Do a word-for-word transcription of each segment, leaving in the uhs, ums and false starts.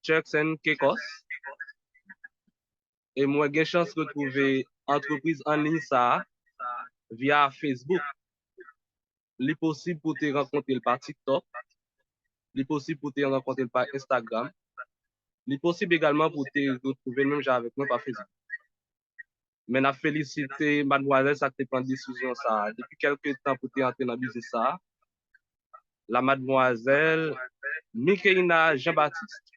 Turks and Caicos. E mwen gen chans retwouve antrepriz an liy sa a via Facebook. Li posib pou te rankontre l pa TikTok. Li posib pou te rankontre l pa Instagram. Li posib egalman pou te retwouve l menm jan avèk mwen pa Facebook. Men n ap felisite madmwazèl sa k te pran desizyon sa a depi kèlke tan pou te antre nan biznis sa a. La madmwazèl Mikeina Jean Baptiste.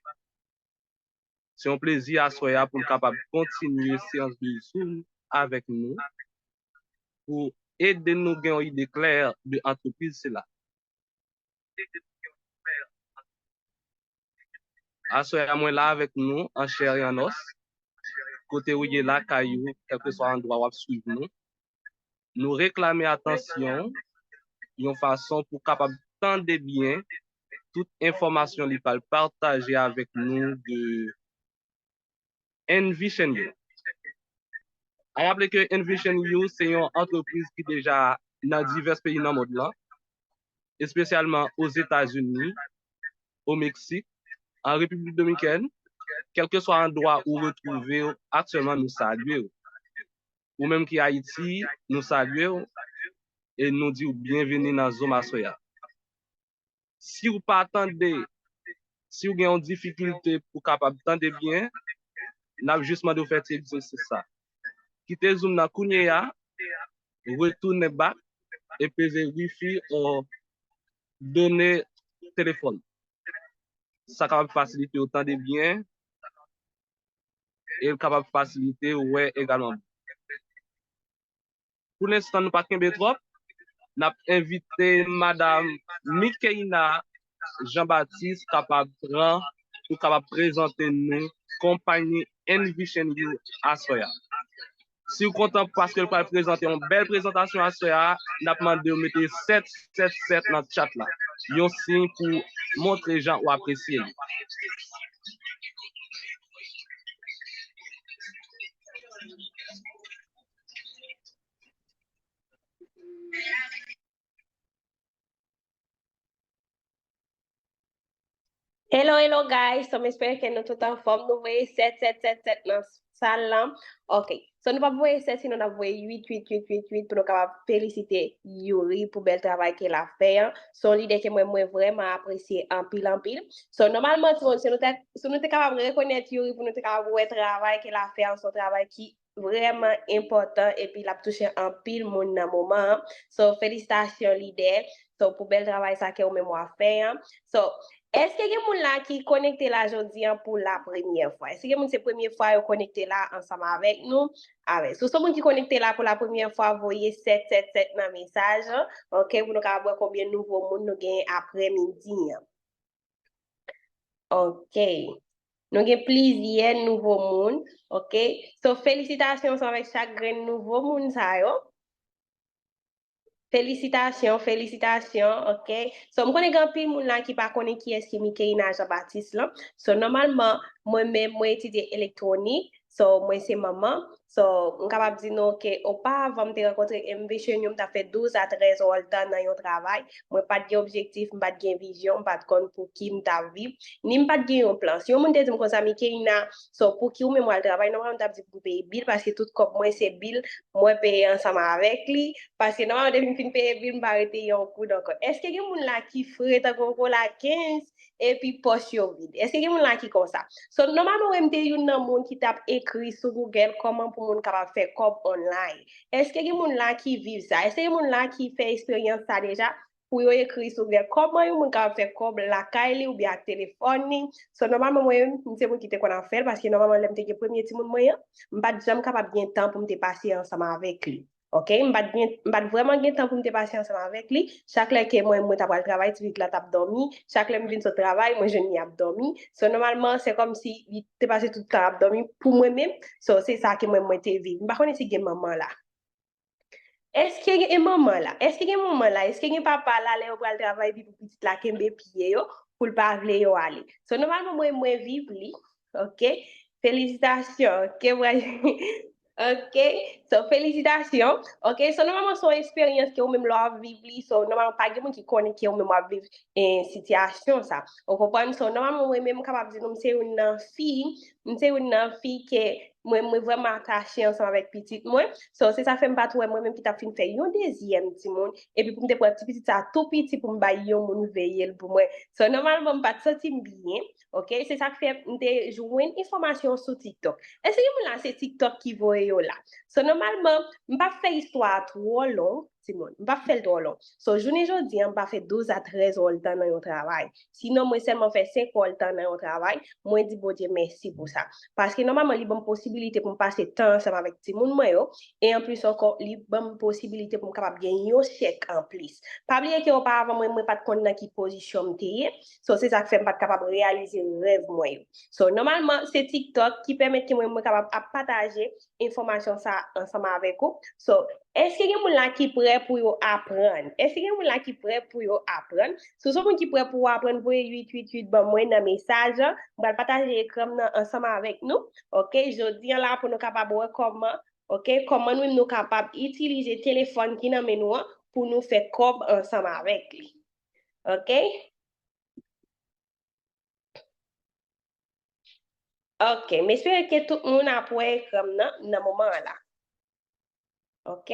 Se yon plezi aswè a pou n kapab kontinye seyans de Zoom avèk nou pou ede nou gen yon ide klè de antrepriz sila. Aswè a, mwen la avèk nou an chè e an os, kote ou ye lakay ou, kèlkeswa andwa w ap swiv nou. Nou reklame atansyon w yon fason pou w kapab tande byen tout enfòmasyon li pral pataje avèk nou de Envision You. A raple ke Envision You se yon antrepriz ki deja nan divès peyi nan mond lan, espesyalman Ozetazini, o Meksik, an Repiblik Dominikèn, kèlkeswa andwa ou retwouve w aktyèlman, nou salye w. Ou menm ki Ayiti, nou salye w e nou di w byenveni nan Zoom aswè a. Si w pa tande, si w gen yon difikilte pou w kapab tande byen, n ap jis mande w fè ti egzèsis sa. Kite Zoom nan kounye a, retounen back e peze wifi or done telefòn. Sa kapab fasilite w tande byen e l kapab fasilite w wè egalman. Pou lenstan, nou pa kenbe twòp. N ap envite Madam Mikeina Jean Baptiste kapab pran, pou kapab prezante nou konpayi Envision You aswè a. Si w kontan paske l pral prezante yon bèl prezantasyon aswè a, n ap mande w mete sèt sèt sèt nan chat la. Yon siy pou montre jan ou apresye li. Hello, hello guys. So, m espere ke nou tout anfòm. Nou voye sèt sèt sèt sèt nan sal lan. Ok. So, nou p ap voye sèt, sinon n ap voye uit uit uit uit uit pou nou kapab felisite Youri pou bèl travay ke l ap fè an. Se yon lidè ke mwen, mwen vrèman apresye anpil, anpil. So, nòmalman, si nou, si nou te, si nou te kapab rekonèt Youri pou nou te kapab wè travay ke l ap fè an, se yon travay ki vrèman enpòtan epi l ap touche anpil moun nan moman an. So, felisitasyon lidè. So, pou bèl travay sa ke ou menm w ap fè an. So, èske gen moun la ki konekte la jodi an pou la premyè fwa? Èske gen moun se premye fwa yo konekte la ansanm avèk nou? Alè, si w se moun ki konekte la pou la premyè fwa, voye sèt sèt sèt nan mesaj an, ok, pou nou kapab wè konbyen nouvo moun nou genyen aprè midi an. Ok. Nou gen plizyè nouvo moun. Ok. So, felisitasyon ansanm avèk chak grenn nouvo moun sa yo. Felisitasyon, felisitasyon, ok. So, m konnen gen anpil moun la ki pa konnen kiyès ki Mikeina Jean Baptiste lan. So, nòmalman, mwen menm, mwen etidye elektwonik. So, mwen se manman. So, m kapab di nou ke oparavan m te rankontre Envision You, m t ap fè douz a trèz òlta nan yon travay. Mwen pa t gen objektif, m pa t gen vizyon, m pa t konn pou ki m t ap viv, ni m pa t gen yon plan. Si yon moun te di m konsa, Mikeina, so, pou ki ou menm w al travay, nòmalman m t ap di pou m peye bil, paske tout kòb mwen se bil, mwen peye ansanm avèk li, paske nòmalman depi m fin peye bil, m pa rete yon goud ankò. Èske gen moun la ki fre tankou yon kola kenz? Epi pòch yo vid. Èske gen moun la ki konsa? So, nòmalman, mwen, m te youn nan moun ki t ap ekri sou Google kòman pou moun kapab fè kòb online. Èske gen moun la ki viv sa? Èske gen moun la ki fè eksperyans sa deja? Pou yo ekri sou Google kòman yon moun kapab fè kòb lakay li oubyen ak telefòn li. So, nòmalman, mwen, m se moun ki te konn ap fè l, paske nòmalman, lè m te gen premye timoun mwen an, m pa t janm kapab gen tan pou m te pase ansanm avèk li. Ok, m pa t gen, m pa t vrèman gen tan pou m te pase ansanm avèk li. Chak lè ke mwen, mwen ta pral travay, ti pitit la t ap dòmi. Chak lè m vin sot travay, mwen jwenn li ap dòmi. So, nòmalman, se kòmsi li te pase tout tan ap dòmi pou mwen menm. So, se sa ke mwen, mwen te viv. M pa konnen si gen manman la. Èske gen manman la? Èske gen manman la? Èske gen papa la lè yo pral travay epi pou pitit la kenbe pye yo pou l pa vle yo ale? So, nòmalman, mwen, mwen viv li. Ok? Felisitasyon. Ok, mwen, Ok, so felisitasyon. Ok, so nòmalman se yon eksperyans ke ou menm lè w ap viv li, so nòmalman pa gen moun ki konnen ke ou menm w ap viv en sitiyasyon sa. Ou konprann? So nòmalman mwen menm m kapab di nou m se youn nan fi, m se youn nan fi ke mwen mwen vrèman atache ansanm avèk pitit mwen. So se sa fè m pa t wè mwen menm ki t ap fin fè yon dezyèm timoun, epi pou m te pran ti pitit sa tou piti pou m bay yon moun veye l pou mwen. So nòmalman m pa t santi m byen. Ok, se sa k fè m te jwenn enfòmasyon sou TikTok. Èske gen moun la se TikTok ki voye yo la? So nòmalman, m p ap fè istwa a twò long, timoun. M p ap fè l twò long. So jounen jodi a, m pa fè douz a trèz wòltan nan yon travay. Sinon, mwen sèlman fè senk wòltan nan yon travay, mwen di Bondye mèsi pou sa. Paske nòmalman, li ban m posibilite pou m pase tan ansanm avèk timoun mwen yo, e anplis ankò, li ban m posibilite pou m kapab gen yon chèk anplis. Pa bliye ke oparavan mwen, mwen pa t konn nan ki pozisyon m te ye. So, se sa k fè m pa t kapab reyalize rèv mwen yo. So, nòmalman, se TikTok ki pèmèt ke mwen, mwen kapab ap pataje enfòmasyon sa ansanm avèk ou. So, èske gen moun la ki prè pou yo aprann? Èske gen moun la ki prè pou yo aprann? Si w se yon moun ki prè pou w aprann, voye uit uit uit ban mwen nan mesaj lan. M pral pataje ekran m nan ansanm avèk nou. Ok, jodi a la pou nou kapab wè kòman, ok, kòman nou menm nou kapab itilize telefòn ki nan men nou an pou nou fè kòb ansanm avèk li. Ok? Ok, m espere ke tout moun ap wè ekran m nan nan moman an la. Ok?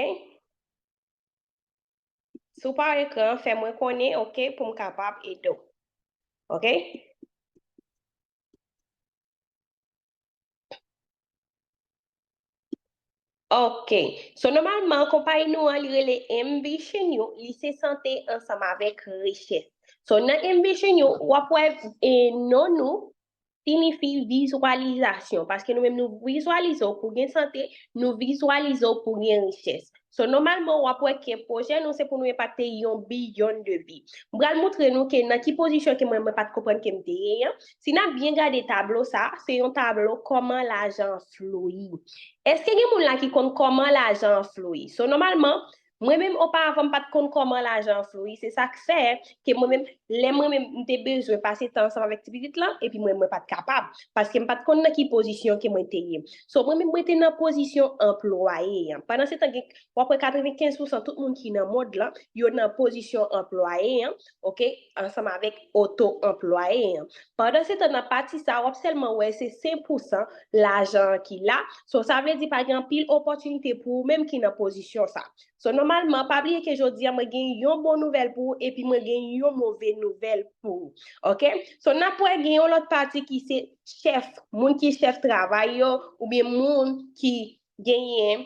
Si w pa wè ekran an, fè mwen konnen, ok, pou m kapab ede w. Ok? Ok. So, nòmalman, konpayi nou an, li rele Ambition You, li se sante ansanm avèk richès. So, nan Ambition You, w ap wè e, non nou siyifi vizwalizasyon, paske nou menm nou vizwalize w pou gen sante, nou vizwalize w pou gen richès. So, nòmalman, w ap wè ke pwojè nou se pou nou enpakte yon bilyon de vi. M pral moutre nou ke nan ki pozisyon ke mwen, mwen pa t konprann ke m te ye an. Si n ap byen gade tablo sa, se yon tablo kòman lajan an fluyi. Èske gen moun la ki konn kòman lajan an fluyi? So, nòmalman, mwen menm oparavan m pa t konn kòman lajan an fluyi. Se sa k fè ke mwen menm, lè mwen menm m te bezwen pase tan ansanm avèk ti pitit lan, epi mwen, mwen pa t kapab. Paske m pa t konn nan ki pozisyon ke mwen te ye. So, mwen menm, mwen te nan pozisyon anplwaye an. Pandan se tan, gen, w ap wè katrevenkenz pousan tout moun ki nan mond lan, yo nan pozisyon anplwaye an, ok, ansanm avèk oto-anplwaye an. Pandan se tan, nan pati sa, w ap sèlman wè se senk pousan lajan an ki la. So, sa vle di pa gen anpil opòtinite pou ou menm ki nan pozisyon sa. So, nòmalman, pa bliye ke jodi a, mwen gen yon bon nouvèl pou ou, epi mwen gen yon move nouvèl pou ou. Ok? So, n ap wè gen yon lòt pati ki se chèf, moun ki chèf travay yo, oubyen moun ki genyen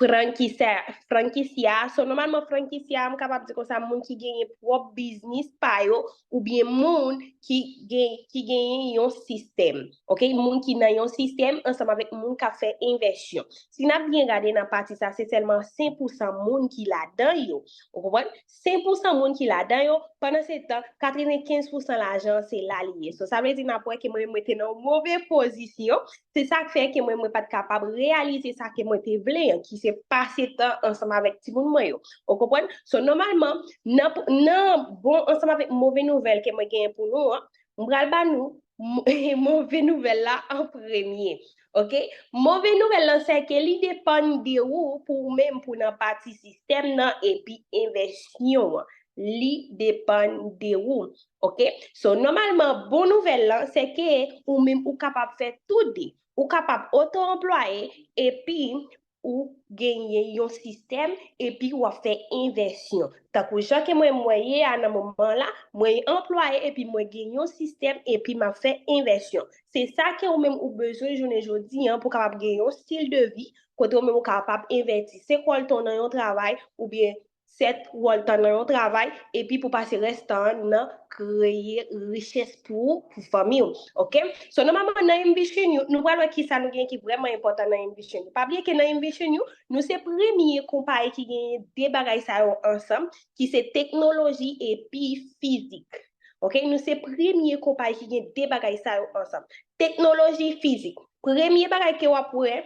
frankisya, frankisya. So, nòmalman, frankisya, m kapab di konsa, moun ki genyen pwòp biznis pa yo, oubyen moun ki gen, ki genyen yon sistèm. Ok? Moun ki nan yon sistèm ansanm avèk moun k ap fè envèsyon. Si n ap byen gade nan pati sa, se sèlman senk pousan moun ki ladan yo. Ou konprann? Senk pousan moun ki ladan yo, pandan se tan, katrevenkenz pousan lajan an se la li ye. So, sa vle di n ap wè ke mwen, mwen te nan yon move pozisyon. Se sa k fè ke mwen, mwen pa t kapab reyalize sa ke mwen te vle an, ki se pase tan ansanm avèk timoun mwen yo. Ou konprann? So, nòmalman, nan, nan bon ansanm avèk move nouvèl ke mwen genyen pou nou an, m pral ba nou mo- move nouvèl la an premye. Ok? Move nouvèl lan, se ke li depann de ou pou ou menm pou nan pati sistèm nan epi envèsyon an. Li depann de ou. Ok? So, nòmalman, bon nouvèl lan, se ke ou menm ou kapab fè tou de. Ou kapab oto-anplwaye epi ou genyen yon sistèm epi w ap fè envèsyon. Tankou jan ke mwen, mwen ye a nan moman la, mwen anplwaye epi mwen gen yon sistèm epi m ap fè envèsyon. Se sa ke ou menm ou bezwen jounen jodi an pou kapab gen yon stil de vi kote ou menm ou kapab envèsti senk wòltan w nan yon travay oubyen sèt wòltan nan yon travay, epi pou pase rès tan an nan kreye richès pou ou, pou fanmi w. Ok? So, nòmalman, nan Ambition You, nou pral wè kisa nou gen ki vrèman enpòtan nan Ambition You. Pa bliye ke nan Ambition You, nou se premye konpayi ki genyen de bagay sa yo ansanm, ki se teknoloji epi fizik. Ok? Nou se premye konpayi ki gen de bagay sa yo ansanm. Teknoloji, fizik. Premye bagay ke w ap wè,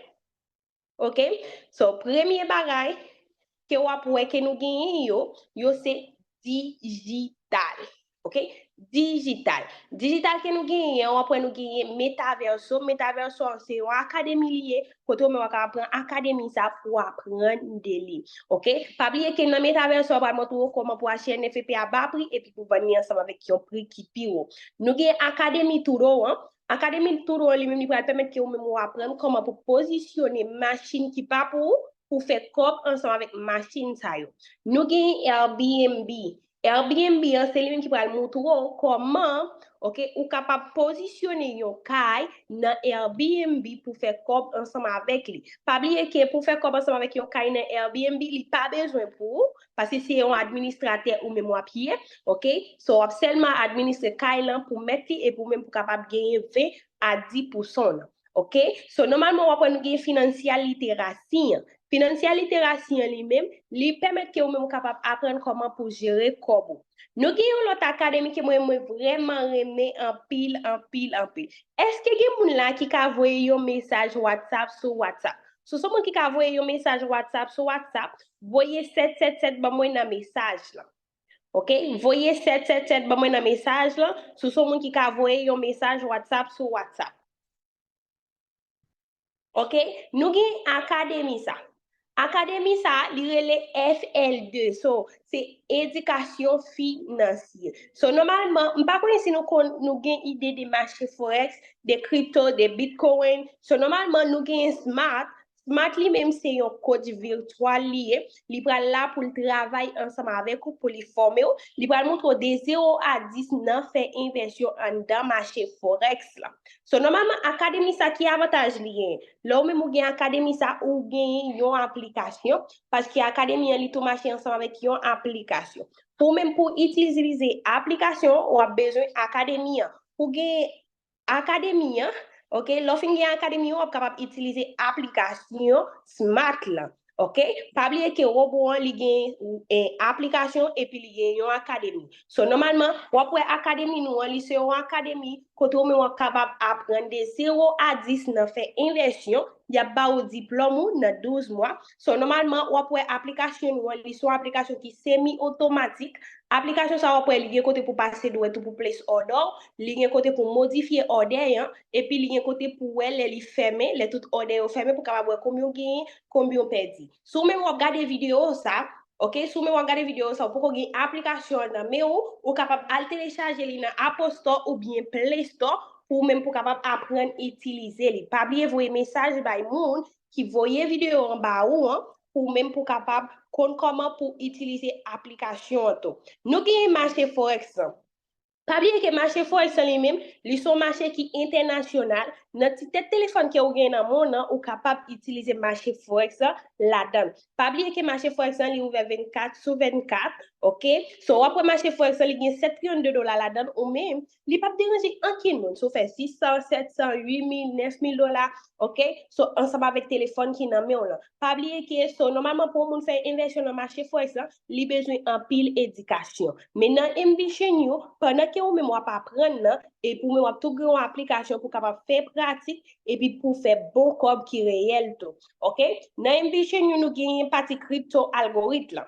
Ok? So, premye bagay ke w ap wè ke nou genyen yo, yo se dijital. Ok? Dijital. Dijital ke nou genyen an, w ap wè nou genyen Metaverso. Metaverso an se yon akademi li ye, kote ou menm w ap ka pran akademi sa pou w aprann de li. Ok? Pa bliye ke nan Metaverso a pral montre w kòman pou achte N F T a ba pri epi pou vann li ansanm avèk yon pri ki pi wo. Nou gen Akademi Tudo an. Akademi Tudo an li menm li pral pèmèt ke ou menm ou aprann kòman pou pozisyone machin ki pa pou ou, pou fè kòb ansanm avèk machin sa yo. Nou gen Airbnb. Airbnb an se li menm ki pral montre w kòman, ok, ou kapab pozisyone yon kay nan Airbnb pou fè kòb ansanm avèk li. Pa bliye ke pou fè kòb ansanm avèk yon kay nan Airbnb, li pa bezwen pou ou, paske se yon administratè ou menm w ap ye, ok? So, w ap sèlman administre kay lan pou mèt li epi ou menm pou kapab genyen ven a dis pousan w lan. Ok? So, nòmalman, w ap wè nou gen Financial Literacy an. Financial Literacy an li menm, li pèmèt ke ou menm ou kapab aprann kòman pou jere kòb ou. Nou gen yon lòt akademi ke mwen, mwen vrèman renmen anpil, anpil, anpil. Èske gen moun la ki ka voye yon mesaj WhatsApp sou WhatsApp? Si w se yon moun ki ka voye yon mesaj WhatsApp sou WhatsApp, voye sèt sèt sèt ban mwen nan mesaj lan. Ok? Voye sèt sèt sèt ban mwen nan mesaj lan, si w se yon moun ki ka voye yon mesaj WhatsApp sou WhatsApp. Ok? Nou gen akademi sa. Akademi sa, li rele F L de. So, se edikasyon finansye. So, nòmalman, m pa konnen si nou konn, nou gen ide de mache forex, de crypto, de bitcoin. So, nòmalman, nou gen Smart. Smart li menm se yon coach virtwal li ye. Li pral la pou l travay ansanm avèk ou, pou li fòme w. Li pral montre w de zewo a dis nan fè envèsyon anndan mache forex la. So, nòmalman, akademi sa ki avantaj li genyen? Lè w menm ou gen akademi sa, ou genyen yon aplikasyon, paske akademi an li tou mache ansanm avèk yon aplikasyon. Pou ou menm pou itilize aplikasyon, w ap bezwen akademi an. Pou gen akademi an, ok, lè w fin gen akademi an, w ap kapab itilize aplikasyon Smart lan. Ok? Pa bliye ke Robo an, li gen eh, aplikasyon epi li gen yon akademi. So, nòmalman, w ap wè akademi nou an, li se yon akademi kote ou menm w ap kapab aprann de zewo a dis nan fè envèsyon, y ap ba ou diplòm ou nan douz mwa. So, nòmalman, w ap wè aplikasyon nou an, li se yon aplikasyon ki semi otomatik. Aplikasyon sa w ap wè, li gen kote pou pase dwèt ou pou place order w, li gen kote pou modifye order an, epi li gen kote pou wè lè li fèmen, lè tout order yo fèmen, pou kapab wè konbyen w genyen, konbyen w pèdi. Si w menm w ap gade videyo sa, ok, si w menm w ap gade videyo sa, ou poko gen aplikasyon an nan men ou, ou kapab al telechaje li nan Apple Store oubyen Play Store pou ou menm pou kapab aprann itilize li. Pa bliye voye mesaj bay moun ki voye videyo an ba ou an, pou ou menm pou kapab konn kòman pou itilize aplikasyon an tou. Nou genyen mache forex lan. Pa bliye ke mache forex lan li menm, li se yon mache ki entènasyonal. Nan ti tèt telefòn ke ou gen nan men w nan, ou kapab itilize mache forex lan ladan l. Pa bliye ke mache forex lan li ouvè vennkat sou vennkat, ok? So, w ap wè mache forex lan li gen sèt trilyon de dola ladan l, ou menm, li p ap deranje ankenn moun. Si w fè sis san, sèt san, uit mil, nèf mil dola, ok? So, ansanm avèk telefòn ki nan men w lan. Pa bliye ke, so, nòmalman pou yon moun fè envèsyon nan mache forex lan, li bezwen anpil edikasyon. Men nan M V Shenyu, pandan ke ou menm w ap aprann nan, epi ou menm w ap tou gen yon aplikasyon pou kapab fè pratik, epi pou fè bon kòb ki reyèl tou. Ok? Nan M V Shenyu, nou genyen pati kripto algorit lan.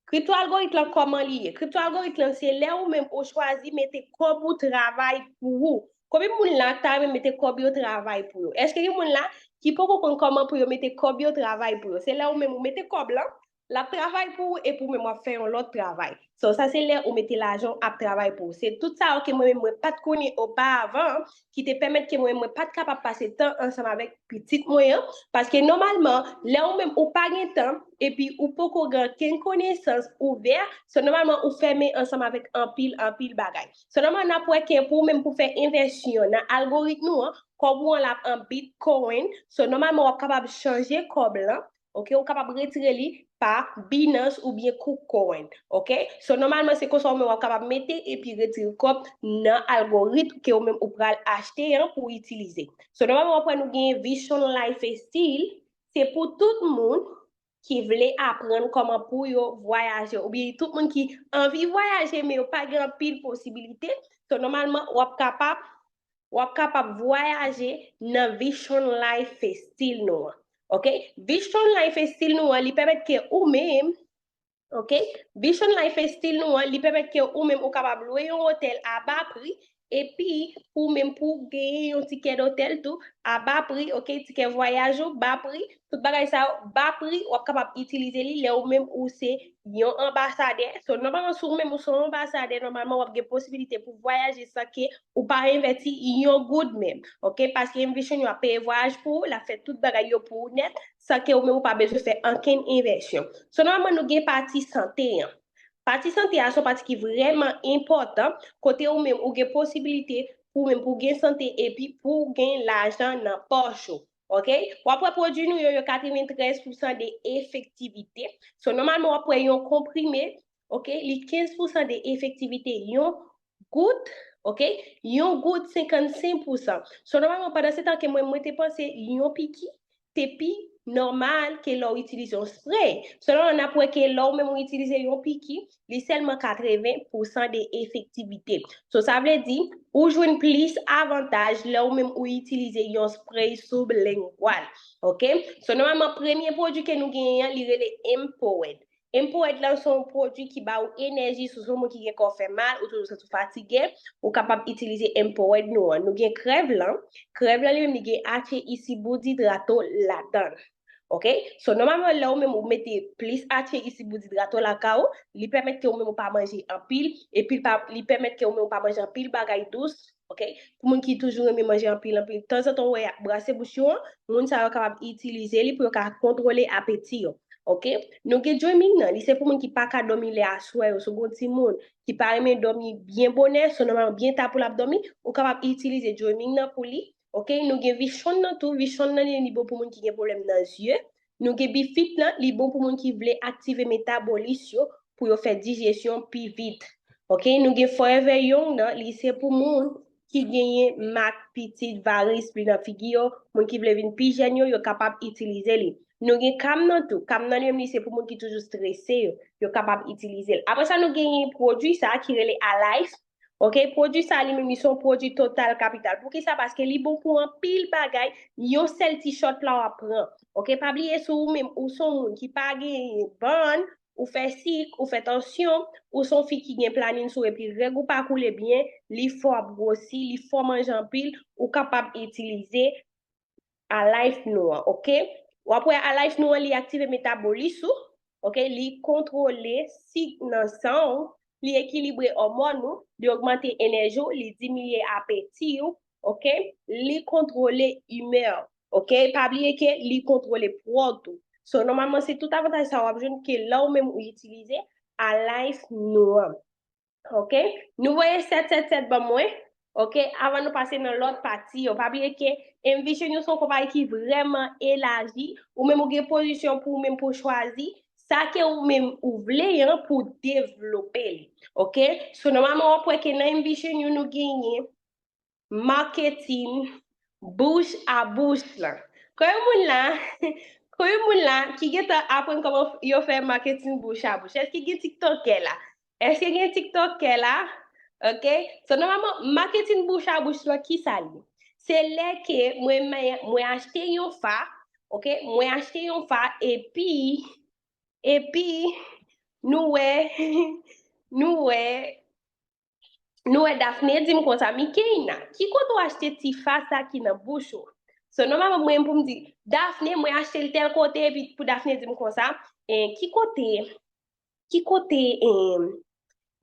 Kripto algorit lan, kòman li ye? Kripto algorit lan, se lè ou menm ou chwazi mete kòb ou travay pou ou. Konbyen moun la ta renmen mete kòb yo travay pou yo? Èske gen moun la ki poko konn kòman pou yo mete kòb yo travay pou yo? Se lè ou menm ou mete kòb lan, l ap travay pou ou epi ou menm w ap fè yon lòt travay. So, sa se lè ou mete lajan w ap travay pou ou. Se tout sa yo ke mwen menm mwen pa t konnen oparavan ki te pèmèt ke mwen menm mwen pa t kapab pase tan ansanm avèk pitit mwen an. Paske nòmalman, lè ou menm ou pa gen tan epi ou poko gen ankenn konesans ouvè, so nòmalman ou fèmen ansanm avèk anpil, anpil bagay. So nòmalman n ap wè ke pou ou menm pou fè envèsyon nan algorit nou an, kòb ou an l ap an Bitcoin. So nòmalman w ap kapab chanje kòb lan. Ok, ou kapab retire li pa Binance oubyen KuCoin. Ok? So, nòmalman, se konsa ou menm w ap kapab mete epi retire kòb nan algorit ke ou menm ou pral achte an pou itilize. So, nòmalman, w ap wè nou gen Vision Lifestyle. Se pou tout moun ki vle aprann kòman pou yo vwayaje, oubyen tout moun ki anvi vwayaje, men yo pa gen anpil posibilite. So, nòmalman, w ap kapab w ap kapab vwayaje nan Vision Lifestyle nou an. Ok? Vision Lifestyle nou an, li pèmèt ke ou menm, Ok? Vision Lifestyle nou an, li pèmèt ke ou menm ou kapab lwe yon otèl a ba pri, epi ou menm pou genyen yon tikè dotèl tou a ba pri, ok, tikè vwayaj ou ba pri, tout bagay sa yo ba pri, w ap kapab itilize li lè ou menm ou se yon anbasadè. So, nòmalman, si ou menm ou se yon anbasadè, nòmalman, w ap gen posibilite pou vwayaje san ke ou pa envèsti yon goud menm, ok? Paske M Vision yo ap peye vwayaj pou ou, l ap fè tout bagay yo pou ou nèt, san ke ou menm ou pa bezwen fè ankenn envèsyon. So, nòmalman, nou gen pati sante an. Pati sante a se yon pati ki vrèman enpòtan, kote ou menm ou gen posibilite pou ou menm pou gen sante epi pou gen lajan nan pòch ou. Ok? W ap wè pwodui nou yo, yo katreventrèz pousan de efektivite. So, nòmalman, w ap wè yon konprime, ok, li kenz pousan de efektivite yon gout, ok, yon gout senkannsenk pousan. So, nòmalman, pandan se tan ke mwen, mwen te panse yon piki te pi nòmal ke lè w itilize yon spray. Sèlman, n ap wè ke lè w menm ou itilize yon piki, li sèlman katreven pousan de efektivite. So, sa vle di, ou jwenn plis avantaj lè w menm ou itilize yon spray sublingual. Ok? So, nòmalman, premye pwodui ke nou genyen an, li rele Empowered. Empowered lan se yon pwodui ki ba ou enèji, si w se yon moun ki gen kò fè mal, ou toujou santi w fatige, ou kapab itilize Empowered nou an. Nou gen Krèv lan. Krèv lan li menm li gen H A E C bout idrato ladan l. Ok? So, nòmalman, lè ou menm ou mete plis H A E C bout idrato lakay ou, li pèmèt ke ou menm ou pa manje anpil, epi li pa, li pèmèt ke ou menm ou pa manje anpil bagay dous, ok? Pou moun ki toujou renmen manje anpil, anpil, tanzantan ou wè y ap brase bouch yo an, moun sa yo kapab itilize li pou yo ka kontwole apeti yo. Ok? Nou gen Dreaming nan, li se pou moun ki pa ka dòmi lè aswè yo, si w gen yon timoun ki pa renmen dòmi byen bonè, so nòmalman byen ta pou l ap dòmi, ou kapab itilize Dreaming nan pou li. Ok? Nou gen Vision nan tou, Vision nan li, li bon pou moun ki gen pwoblèm nan zye. Nou gen Befit lan, li bon pou moun ki vle aktive metabolis yo pou yo fè dijesyon pi vit. Ok? Nou gen Forever Young nan, li se pou moun ki genyen mak, pitit, varis, pli nan figi yo, moun ki vle vin pi jèn yo, yo kapab itilize li. Nou gen Calm nan tou. Calm nan li menm li se pou moun ki toujou strese yo, yo kapab itilize l. Apre sa, nou genyen pwodui sa ki rele Alive. Ok, pwodui sa li menm li se yon pwodui total kapital. Poukisa? Paske li bon pou anpil bagay, yon sèl ti shot la w ap pran. Ok, pa bliye si ou menm ou se yon moun ki pa genyen bann, ou fè sik, ou fè tansyon, ou se yon fi ki gen planin sou epi règ ou pa koule byen, li fè w ap gwosi, li fè w manje anpil, ou kapab itilize Alive nou an, ok? W ap wè Alive nou an, li aktive metabolis ou, ok? Li kontwole sik nan san ou, li ekilibre òmòn ou, li ogmante enèji ou, li diminye apeti ou, ok? Li kontwole imè ou, ok? Pa bliye ke li kontwole pwòt ou. So, nòmalman, se tout avantaj sa w ap jwenn ke lè w menm ou itilize Alive nou an. Ok? Nou voye sèt sèt sèt ban mwen. Ok? Avan nou pase nan lòt pati yo. Pa bliye ke M Vision yo se yon konpayi ki vrèman elaji. Ou menm ou gen pozisyon pou ou menm pou chwazi sa ke ou menm ou vle an pou devlope li. Ok? So, nòmalman, w ap wè ke nan M Vision yo nou genyen marketing bouch a bouch lan. Konbyen moun la, konbyen moun la ki gentan aprann kòman yo fè marketing bouch a bouch? Èske gen tiktokè la? Èske gen tiktokè la? Ok? So, nòmalman, marketing bouch a bouch lan, ki sa li? Se lè ke mwen, mwen, mwen achte yon fa, ok? Mwen achte yon fa, epi, epi, nou wè, nou wè, nou wè Daphné di m konsa, Mikeina, ki kote w achte ti fa sa ki nan bouch ou? So, nòmalman, mwen pou m di, Daphné, mwen achte l tèl kote, epi pou Daphné di m konsa, eh, ki kote, ki kote, eh,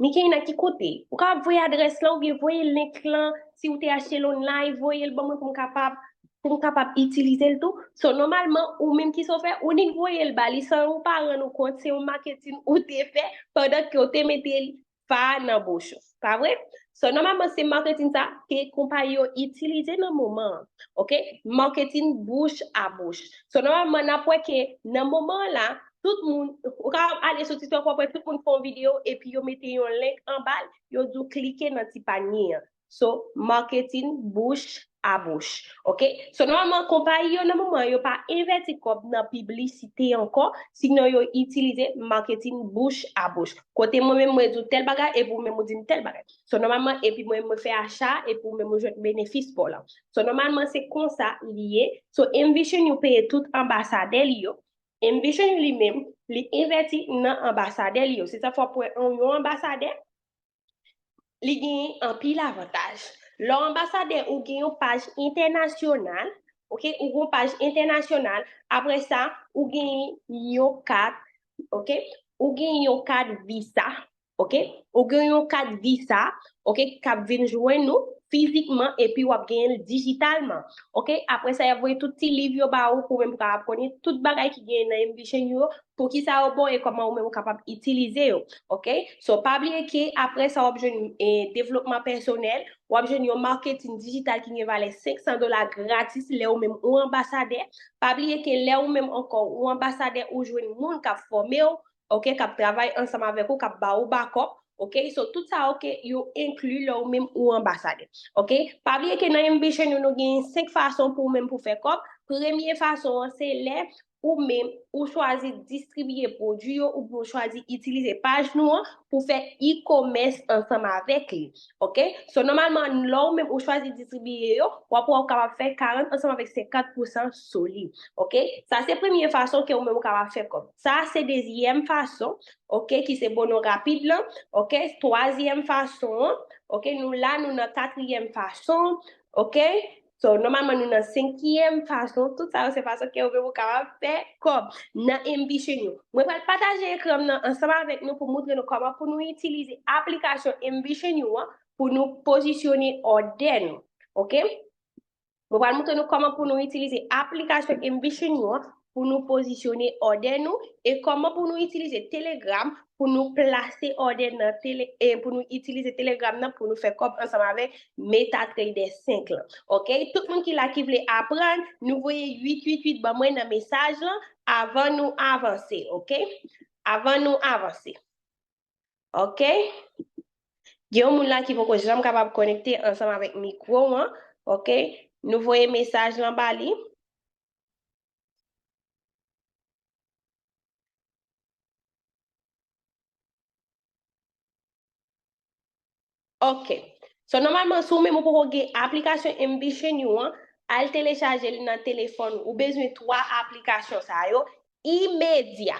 Mikeina, ki kote? Ou ka voye adrès lan, oubyen voye link lan, si ou te achte l online, voye l ban mwen pou m kapab, pou m kapab itilize l tou. So, nòmalman, ou menm ki sa w fè, ou nik voye l ba li san ou pa rann ou kont, se yon marketing ou te fè pandan ke w te mete l fa nan bouch ou. Pa vre? So, nòmalman, se marketing sa ke konpayi yo itilize nan moman an. Ok? Marketing bouch a bouch. So, nòmalman, n ap wè ke nan moman an la, tout moun, ou ka ale sou TikTok, w ap wè tout moun fè yon videyo, epi yo mete yon link anba l, yo di w klike nan ti panye an. So, marketing bouch a bouch. Ok? So, nòmalman, konpayi yo nan moman an, yo pa envèsti kòb nan piblisite ankò, sinon yo itilize marketing bouch a bouch. Kote mwen menm, mwen di w tèl bagay, epi ou menm ou di m tèl bagay. So, nòmalman, epi mwen, mwen fè acha, epi ou menm ou jwenn benefis pa w lan. So, nòmalman, se konsa li ye. So, M Vision yo peye tout anbasadè li yo. Envision li menm, li envèsti nan anbasadè li yo. Se sa fè w ap wè yon anbasadè, li gen anpil avantaj. Lè w anbasadè, ou gen yon paj entènasyonal, oke? Ou gen yon paj entènasyonal. Apre sa, ou gen yon kat, oke? Ou gen yon kat visa, oke? Ou gen yon kat visa, oke, k ap vin jwenn ou fizikman, epi w ap genyen l dijitalman, oke? Apre sa, y ap voye tout ti liv yo ba ou pou menm pou kapab konnen tout bagay ki genyen nan Envision yo, poukisa yo bon e kòman ou menm ou kapab itilize yo, oke? So, pa bliye ke apre sa, w ap jwenn, eh, devlopman pèsonèl, w ap jwenn yon maketin dijital ki gen valè senk san dola gratis lè ou menm ou anbasadè. Pa bliye ke lè ou menm ankò ou anbasadè, ou jwenn moun k ap fòme w, oke, k ap travay ansanm avèk ou, k ap ba ou bakòp, oke? So, tout sa yo ke yo enkli lè ou menm ou anbasadè, oke? Pa bliye ke nan Envision yo, nou gen senk fason pou ou menm pou fè kòb. Premye fason an, se lè ou menm ou chwazi distribiye pwodui yo oubyen ou chwazi itilize paj nou an pou fè e-commerce ansanm avèk li, oke? So, nòmalman, lè ou menm ou chwazi distribiye yo, w ap wè ou kapab fè karant ansanm avèk senkant pousan sou li, oke? Sa se premye fason ke ou menm ou kapab fè kòb. Sa se dezyèm fason, oke, ki se bono rapid lan, oke? Twazyèm fason an, oke? Nou la, nou nan katriyèm fason, oke? So, nòmalman, nou nan senkyèm fason. Tout sa yo se fason ke ou menm ou kapab fè kòb nan Envision yo. Mwen pral pataje ekran m nan ansanm avèk nou pou montre nou kòman pou nou itilize aplikasyon Envision yo an pou nou pozisyone òdè nou. Oke? Mwen pral montre nou kòman pou nou itilize aplikasyon Envision yo an pou nou pozisyone òdè nou e kòman pou nou itilize Telegram pou nou plase òdè nan tele, e pou nou itilize Telegram nan pou nou fè kòb ansanm avèk MetaTrader senk lan. Oke? Tout moun ki la ki vle aprann, nou voye uit uit uit ban mwen nan mesaj lan avan nou avanse, oke? Avan nou avanse. Oke? Gen yon moun la ki poko janm kapab konekte ansanm avèk mikwo an, oke? Nou voye mesaj lan ba li. Ok. So, nòmalman, si w menm ou poko gen aplikasyon Envision yo an, al telechaje l nan telefòn ou. Ou bezwen twa aplikasyon sa yo imedya.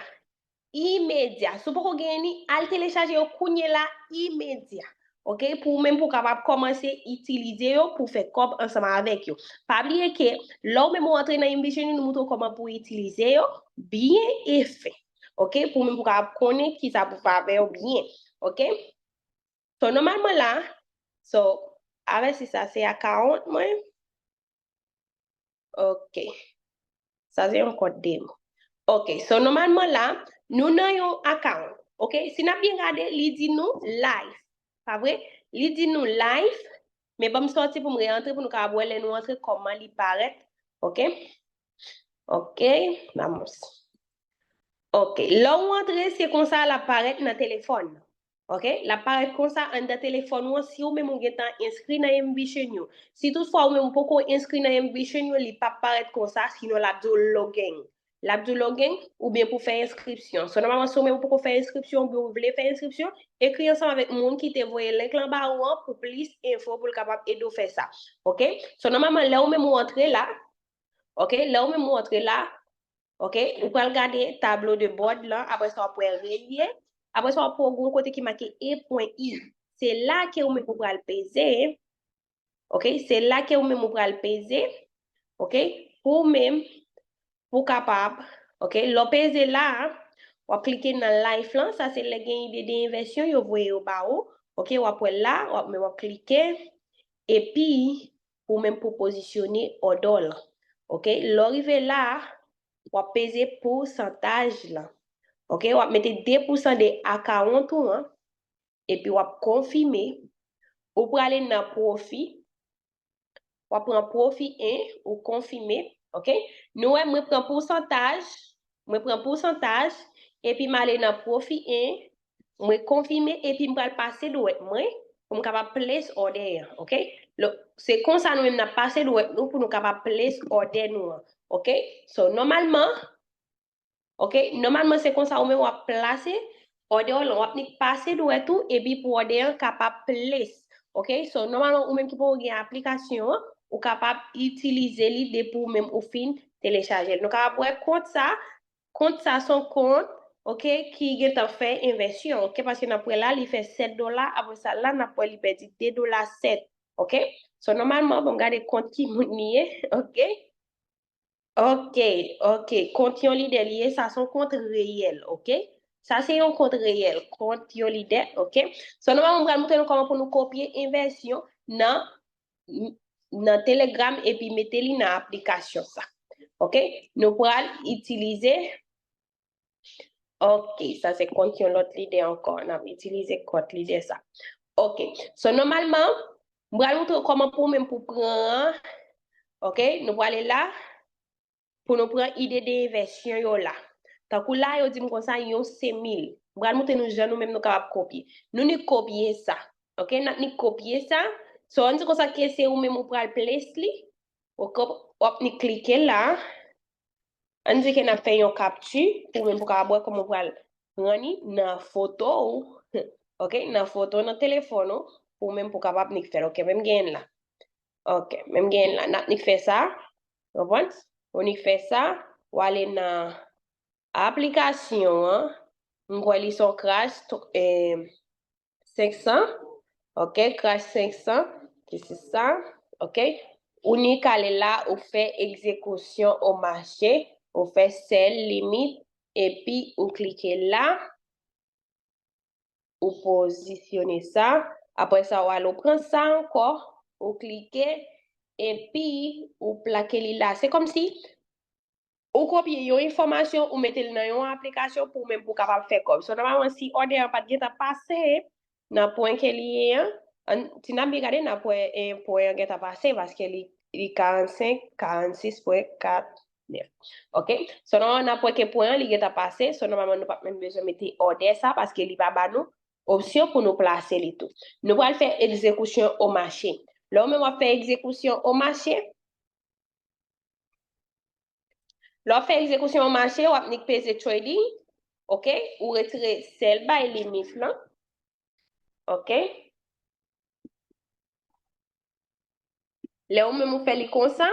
Imedya. Si w poko gen li, al telechaje yo kounye la, imedya. Ok? Pou ou menm pou w kapab kòmanse itilize yo pou fè kòb ansanm avèk yo. Pa bliye ke lè w menm ou antre nan Envision yo, nou montre w kòman pou w itilize yo byen e fen. Ok? Pou ou menm pou w kapab konnen kisa pou fè avè yo byen. Ok? So, nòmalman la, so, avèsi sa se account mwen. Ok. Sa se yon kont demo. Ok, so, nòmalman la, nou nan yon account. Ok, si n ap byen gade, li di nou live. Pa vre? Li di nou live, men ban m sòti pou m reantre pou nou kapab wè lè nou antre kòman li parèt. Ok? Ok, vamos. Ok, lè w antre, se konsa l ap parèt nan telefòn nan. Ok? L ap parèt konsa anndan telefòn ou an si w menm ou gentan enskri nan Envision yo. Si toutfwa ou menm ou poko enskri nan Envision yo, li p ap parèt konsa, sinon l ap di w login. L ap di w login oubyen pou fè enskripsyon. So, nòmalman, si w menm ou poko fè enskripsyon oubyen ou vle fè enskripsyon, ekri ansanm avèk moun ki te voye link lan ba ou an pou plis enfo pou l kapab ede w fè sa. Ok? So, nòmalman, lè ou menm ou antre la, ok, lè ou menm ou antre la, ok, ou pral gade tablo de bòd lan, apre sa w ap wè relye, apre sa w ap wè yon kote ki make e pwen i. Se la ke ou menm ou pral peze, ok, se la ke ou menm ou pral peze, ok, pou ou menm, pou w kapab, ok, lè w peze la, w ap klike nan live lan, sa se lè gen ide de envèsyon, yo voye yo ba ou, ok, w ap wè la, w ap, men w ap klike, epi ou menm pou pozisyone òdè w lan. Ok, lè w rive la, w ap peze pousantaj lan. Ok, w ap mete de pousan de account ou an, epi w ap konfime. Ou prale nan pwofi, w ap pran pwofi en, ou konfime. Ok, nou wè mwen pran pousantaj, mwen pran pousantaj, epi m ale nan pwofi en, mwen konfime epi m pral pase dwèt mwen pou m kapab place òdè an, ok? Se konsa nou menm n ap pase dwèt nou pou nou kapab place òdè nou an, ok? So, nòmalman, ok, nòmalman se konsa ou menm w ap plase òdè w lan, w ap nik pase dwèt ou epi pou òdè an kapab place, ok? So, nòmalman ou menm ki poko gen aplikasyon an, ou kapab itilize li depi ou menm ou fin telechaje l. Nou kapab wè kont sa, Kont sa se yon kont, ok, ki gentan fè envèsyon, ok, paske n ap wè la, li fè sèt dola, apre sa la, n ap wè li pèdi de dola sèt, ok? So, nòmalman, bon, gade kont ki moun li ye, ok? Ok, ok, kont yon lidè li ye, sa se yon kont reyèl, ok? Sa se yon kont reyèl, kont yon lidè, ok? So, nòmalman, m pral montre nou kòman pou nou kopye envèsyon nan, nan Telegram epi mete li nan aplikasyon sa. Ok? Nou pral itilize, ok, sa se kont yon lòt lidè ankò. N ap itilize kont lidè sa. Ok. So, nòmalman, m pral montre w kòman pou w menm pou pran an. Ok? Nou prale la. Pou nou pran ide de envèsyon yo la. Tankou la, yo di m konsa, yon se mil. M pral montre nou jan nou menm nou kapab kopye. Nou nik kopye sa. Ok, n ap nik kopye sa. So, ann di konsa ke se ou menm ou pral place li. Ok, w ap nik klike la. Ann di ke n ap fè yon kapti pou ou menm pou kapab wè kòman ou pral pran li nan foto ou. Ok, nan foto nan telefòn ou, pou ou menm pou kapab nik fè l. Ok, menm gen la. Ok, menm gen la. N ap nik fè sa. Konprann? Ou nik fè sa, ou ale nan aplikasyon an. M kwè li se yon Crash, eh, senk san. Ok, Crash senk san, ki se sa. Ok. Ou nik ale la, ou fè egzekisyon o mache, ou fè sèl limit, epi ou klike la. Ou pozisyone sa. Apre sa, ou al ou pran sa ankò, ou klike, epi ou plake li la. Se kòmsi ou kopye yon enfòmasyon, ou mete l nan yon aplikasyon pou ou menm pou w kapab fè kòb. So, nòmalman, si òdè an pa t gentan pase nan pwen ke li ye an, an, si n ap byen gade, n ap wè, eh, pwen an gentan pase, paske li, li karannsenk, karannsis pwen kat nèf. Ok? So, nòmalman, n ap wè ke pwen an, li gentan pase. So, nòmalman, nou p ap menm bezwen mete òdè sa, paske li pa ba nou opsyon pou nou plase li tou. Nou pral fè egzekisyon o mache. Lè ou menm w ap fè egzekisyon o mache, lè w ap fè egzekisyon o mache, w ap nik peze trading, ok? Ou retire sèl bay limit lan, ok? Lè ou menm ou fè li konsa,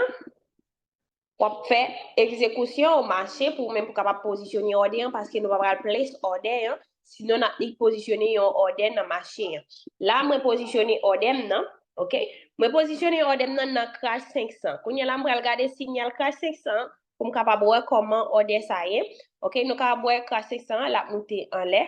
w ap fè egzekisyon o mache pou ou menm pou kapab pozisyone òdè an, paske nou pa pral place òdè an, sinon n ap nik pozisyone yon òdè nan mache an. La, mwen pozisyone òdè m nan, ok? Mwen pozisyone òdè m nan nan Crash senk san. Kounye a la, m pral gade sinyal Crash senk san an pou m kapab wè kòman òdè sa ye. Ok, nou kapab wè Crash senk san an, l ap moute anlè.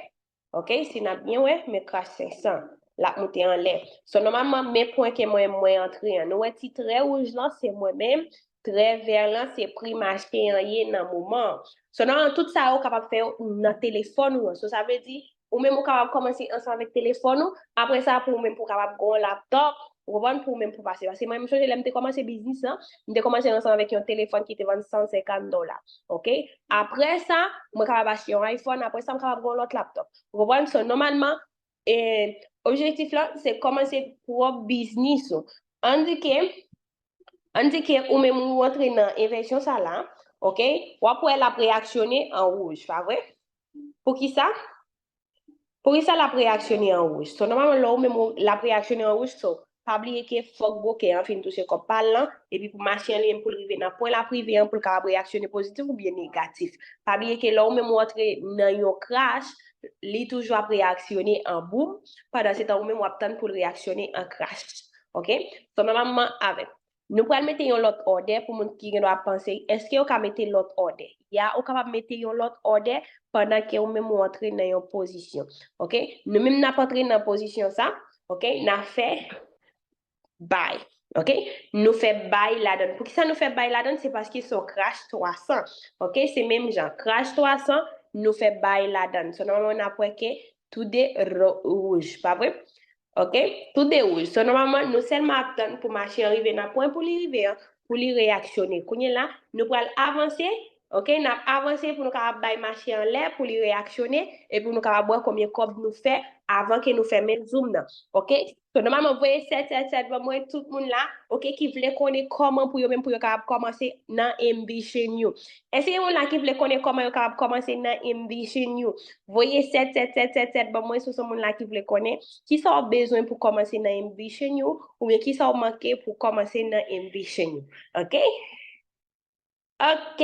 Ok, si n ap byen wè, men Crash senk san, l ap moute anlè. So, nòmalman, men pwen ke mwen, mwen antre an. Nou wè ti trè wouj lan, se mwen menm. Trè vè lan, se pri mache an ye nan moman an. So, nòmalman, tout sa yo kapab fè yo nan telefòn ou an. So, sa vle di, ou menm ou kapab kòmanse ansanm avèk telefòn ou. Apre sa, pou ou menm pou w kapab gen yon laptòp, ou konprann, pou ou menm pou pase. Paske mwen, m sonje lè m te kòmanse biznis lan, m te kòmanse ansanm avèk yon telefòn ki te vann san senkant dola. Ok? Apre sa, mwen kapab achte yon iPhone, apre sa, m kapab gen yon lòt laptòp. Ou konprann? So, nòmalman, e, objektif lan, se kòmanse pwòp biznis ou. Ann di ke, ann di ke ou menm ou antre nan envèsyon sa la, ok? W ap wè l ap reyaksyone an wouj, pa vre? Poukisa? Poukisa l ap reyaksyone an wouj? So, nòmalman, lè ou menm ou, l ap reyaksyone an wouj, so, pa bliye ke fòk gwokè an fin touche kòb pa l lan, epi pou mache an li menm pou l rive nan pwen l ap rive an, pou l kapab reyaksyone pozitif oubyen negatif. Pa bliye ke lè ou menm ou antre nan yon crash, li toujou ap reyaksyone an boom, pandan se tan ou menm w ap tann pou l reyaksyone an crash. Ok? So, nòmalman, avèk. Nou pral mete yon lòt òdè pou moun ki gen dwa ap panse, èske yo ka mete lòt òdè? Ya, ou kapab mete yon lòt òdè pandan ke ou menm ou antre nan yon pozisyon. Ok? Nou menm n ap antre nan pozisyon sa, ok? N ap fè buy. Ok? Nou fè buy ladan. Poukisa nou fè buy ladan? Se paske se yon crash twa san. Ok? Se menm jan. Crash twa san, nou fè buy ladan. So, nòmalman, n ap wè ke tou de ro-, wouj, pa vre? Ok? Tou de wouj. So, nòmalman, nou sèlman ap tann pou mache an rive nan pwen pou li rive an, pou li reyaksyone. Kounye la, nou pral avanse, ok? N ap avanse pou nou kapab bay mache an lè, pou li reyaksyone, epi nou kapab wè konbyen kòb nou fè avan ke nou fèmen zoom nan. Ok? So, nòmalman, voye sèt sèt sèt ban mwen, tout moun la, ok, ki vle konnen kòman pou yo menm, pou yo kapab kòmanse nan Ambition You. Èske gen moun la ki vle konnen kòman yo kapab kòmanse nan Ambition You? Voye sèt sèt sèt sèt sèt ban mwen si w se moun la ki vle konnen kisa w bezwen pou kòmanse nan Ambition You, oubyen kisa w manke pou kòmanse nan Ambition You. Ok? Ok.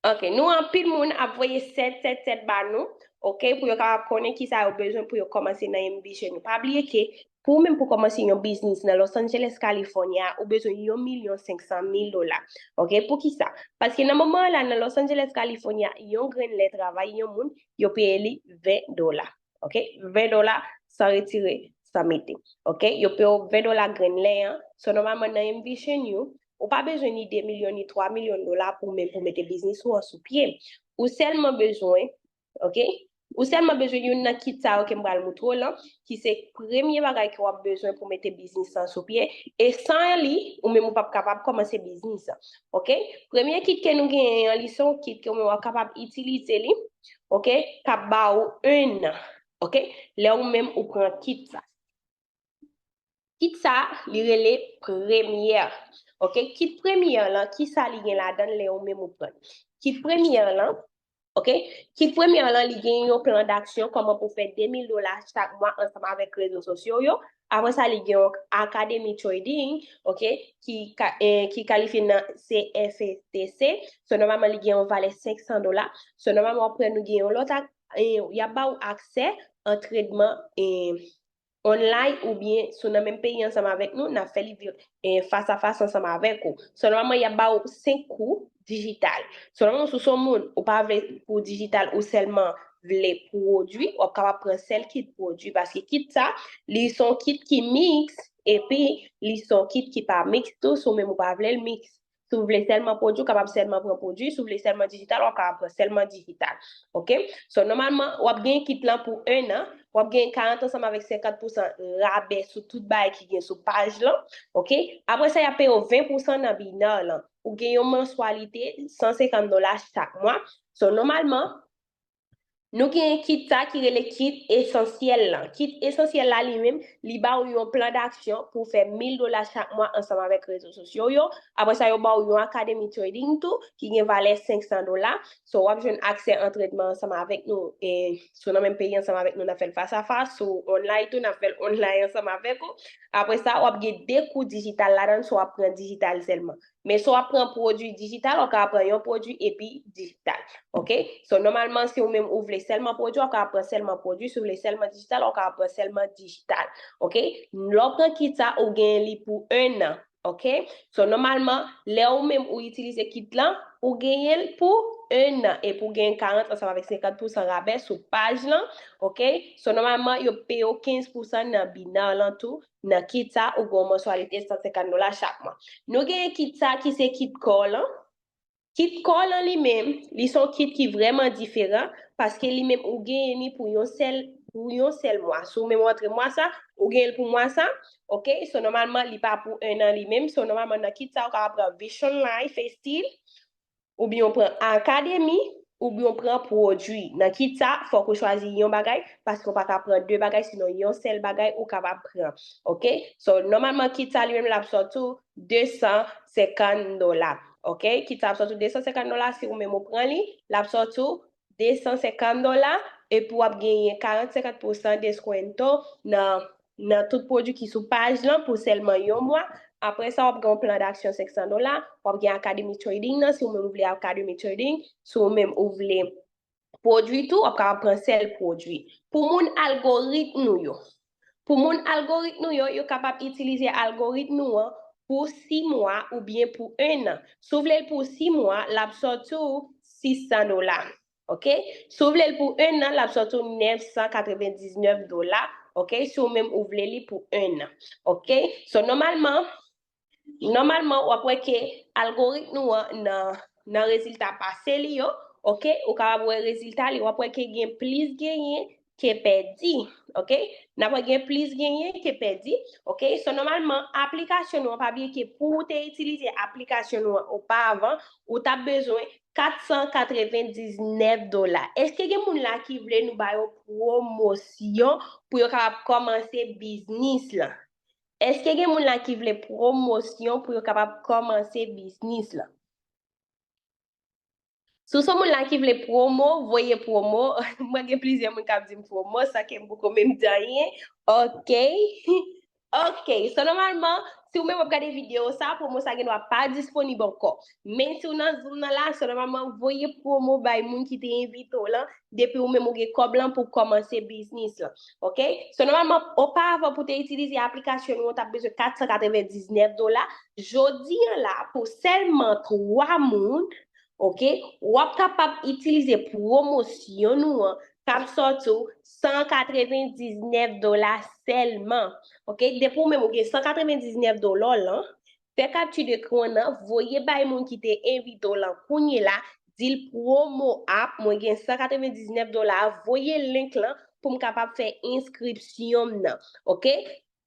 Ok, nou anpil moun ap voye sèt sèt sèt ba nou, ok, pou yo kapab konnen kisa yo bezwen pou yo kòmanse nan Envision yo. Pa bliye ke pou ou menm pou kòmanse yon biznis nan Los Angeles, California, ou bezwen yon milyon senk san mil dola. Ok, pou kisa? Paske nan moman an la, nan Los Angeles, California, yon grenn lè travay yon moun, yo peye li ven dola. Ok, ven dola san retire, san mete. Ok, yo peye w ven dola grenn lè an. So, nòmalman, nan Envision yo, ou pa bezwen ni de milyon, ni twa milyon dola pou menm pou mete biznis ou an sou pye. Ou sèlman bezwen, ok, ou sèlman bezwen youn nan kit sa yo ke m pral moutre w lan, ki se premye bagay ke w ap bezwen pou mete biznis lan sou pye. E san li, ou menm ou p ap kapab kòmanse biznis lan. Ok, premye kit ke nou genyen an, li se yon kit ke ou menm w ap kapab itilize li, ok, k ap ba ou en an, ok, lè ou menm ou pran kit sa. Kit sa, li rele premyè. Ok, kit premyè lan, kisa li gen ladan l lè ou menm ou pran l? Kit premyè lan, ok, kit premyè lan, li gen yon plan d'aksyon, kòman pou fè de mil dola chak mwa ansanm avèk rezo sosyo yo. Apre sa, li gen yon Academy Trading, ok, ki, ka, eh, ki kalifye nan C F T C. So, nòmalman, li gen yon valè senk san dola. So, nòmalman, w ap wè nou gen yon lòt, eh, y ap ba ou aksè antrenman, eh, online oubyen si w nan menm peyi ansanm avèk nou, n ap fè li vi-, eh, fas a fas ansanm avèk ou. So, nòmalman, y ap ba ou senk kou dijital. So, nòmalman, si w se yon moun, ou pa vle pou dijital, ou sèlman vle pwodui, w ap kapab pran sèl kit pwodui, paske kit sa, li se yon kit ki miks, epi li se yon kit ki pa miks tou, si w menm ou pa vle l miks. Si w vle sèlman pwodui, w kapab sèlman pran pwodui. Si w vle sèlman dijital, w ap kapab pran sèlman dijital. Ok? So, nòmalman, w ap gen kit lan pou en an. W ap gen karant ansanm avèk senkant pousan rabè sou tout bagay ki gen sou paj lan. Ok? Apre sa, y ap peye w ven pousan nan Biner lan. Ou gen yon manswalite san senkant dola chak mwa. So, nòmalman, nou gen kit sa ki rele kit esansyèl lan. Kit esansyèl la li menm, li ba w yon plan d'aksyon pou w fè mil dola chak mwa ansanm avèk rezo sosyo yo. Apre sa, yo ba w yon Academy Trading tou, ki gen valè senk san dola. So, w ap jwenn aksè antrenman ansanm avèk nou. E, si w nan menm peyi ansanm avèk nou, n ap fè l fas a fas. Si w online tou, n ap fè l online ansanm avèk ou. Apre sa, w ap gen de kou dijital ladan l, si w ap pran dijital sèlman. Men si w ap pran pwodui dijital, w ap kapab pran yon pwodui epi dijital. Ok? So, nòmalman, si ou menm ou vle sèlman pwodui, w ap kapab pran sèlman pwodui. Si w vle sèlman dijital, w ap kapab pran sèlman dijital. Ok? Lè w pran kit sa, ou genyen li pou en an. Ok? So, nòmalman, lè ou menm ou itilize kit lan, ou genyen l pou en an. Epi ou genyen karant ansanm avèk senkant pousan rabè sou paj lan. Ok? So, nòmalman, yo peye w kenz pousan nan Biner lan tou. Nan kit sa, ou gen yon manswalite san senkant dola chak mwa. Nou genyen kit sa ki se kit Core lan. Kit Core lan li menm, li se yon kit ki vrèman diferan, paske li menm ou genyen li pou yon sèl, pou yon sèl mwa. Si w menm w antre mwa sa, ou genyen l pou mwa sa, ok? So, nòmalman, li pa pou en an li menm. So, nòmalman, nan kit sa, ou kapab pran Vision Lifestyle, oubyen w pran Academy, oubyen w pran pwodui. Nan kit sa, fòk ou chwazi yon bagay, paske w pa ka pran de bagay, sinon yon sèl bagay ou kapab pran. Ok? So, nòmalman, kit sa li menm l ap sòti w de san senkant dola. Ok? Kit sa ap sòti w de san senkant dola, si ou menm ou pran li, l ap sòti w de san senkant dola, epi w ap genyen karant senkant pousan deskwento nan, nan tout pwodui ki sou paj lan pou sèlman yon mwa. Apre sa, w ap gen yon plan d'aksyon senk san dola, w ap gen Academy Trading nan, si ou menm ou vle Academy Trading, si ou menm ou vle pwodui tou, w ap kapab pran sèl pwodui. Pou moun algoritm nou yo, pou moun algoritm nou yo, yo kapab itilize algoritm nou an pou sis mwa oubyen pou en an. Si w vle l pou sis mwa, l ap sòti w sis san dola. Ok? Si w vle l pou en an, l ap sòti w nèf san katrevendiznèf dola. Ok? Si w menm ou vle li pou en an. Ok? So, nòmalman, nòmalman, w ap wè ke algoritm nou an nan, nan rezilta pase li yo, ok, ou kapab wè rezilta li, w ap wè ke gen plis genyen ke pèdi, ok? N ap wè gen plis genyen ke pèdi, ok? So, nòmalman, aplikasyon nou an, pa bliye ke pou w te itilize aplikasyon nou an opavan, ou t ap bezwen kat san katrevendiznèf dola. Èske gen moun la ki vle nou ba yo pwomosyon pou yo kapab kòmanse biznis lan? Èske gen moun la ki vle pwomosyon pou yo kapab kòmanse biznis lan? Si w se moun la ki vle pwomo, voye pwomo. Mwen gen plizyè moun k ap di m pwomo, san ke m poko menm di anyen. Ok. Ok, so nòmalman, si ou menm w ap gade videyo sa, pwomo sa gen dwa pa disponib ankò. Men si w nan Zoom nan la, so nòmalman, voye pwomo bay moun ki te envite w lan, depi ou menm ou gen kòb lan pou kòmanse biznis lan. Ok? So nòmalman, oparavan pou te itilize aplikasyon nou an, w t ap bezwen kat san katrevendiznèf dola. Jodi an la, pou sèlman twa moun, ok, w ap kapab itilize pwomosyon nou an k ap sòti w san katrevendiznèf dola sèlman. Ok, depi ou menm ou gen san katrevendiznèf dola w lan, fè kapti de ekran nan, voye bay moun ki te envite w lan kounye la, di l pwomo ap, mwen gen san katrevendiznèf dola, voye link lan pou m kapab fè enskripsyon m nan. Ok?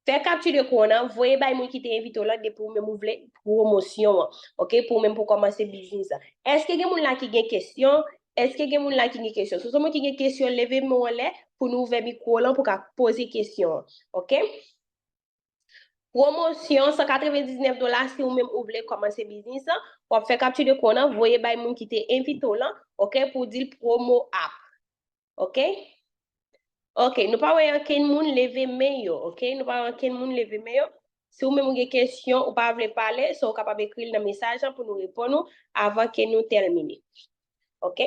Fè kapti de ekran nan, voye bay moun ki te envite w lan depi ou menm ou vle pwomosyon an. Ok? Pou ou menm pou kòmanse biznis la. Èske gen moun la ki gen kesyon? Èske gen moun la ki gen kesyon? Si w se moun ki gen kesyon, leve men w anlè pou nou ouvè mikwo lan pou ka poze kesyon an. Ok? Pwomosyon san katrevendiznèf dola si ou menm ou vle kòmanse biznis lan. W ap fè kapti de ekran nan, voye bay moun ki te envite w lan, ok, pou di l pwomo ap. Ok? Ok, nou pa wè ankenn moun leve men yo, ok? Nou pa wè ankenn moun leve men yo. Si ou menm ou gen kesyon, ou pa vle pale, so ou kapab ekri l nan mesaj lan pou nou reponn ou avan ke nou tèmine. Ok?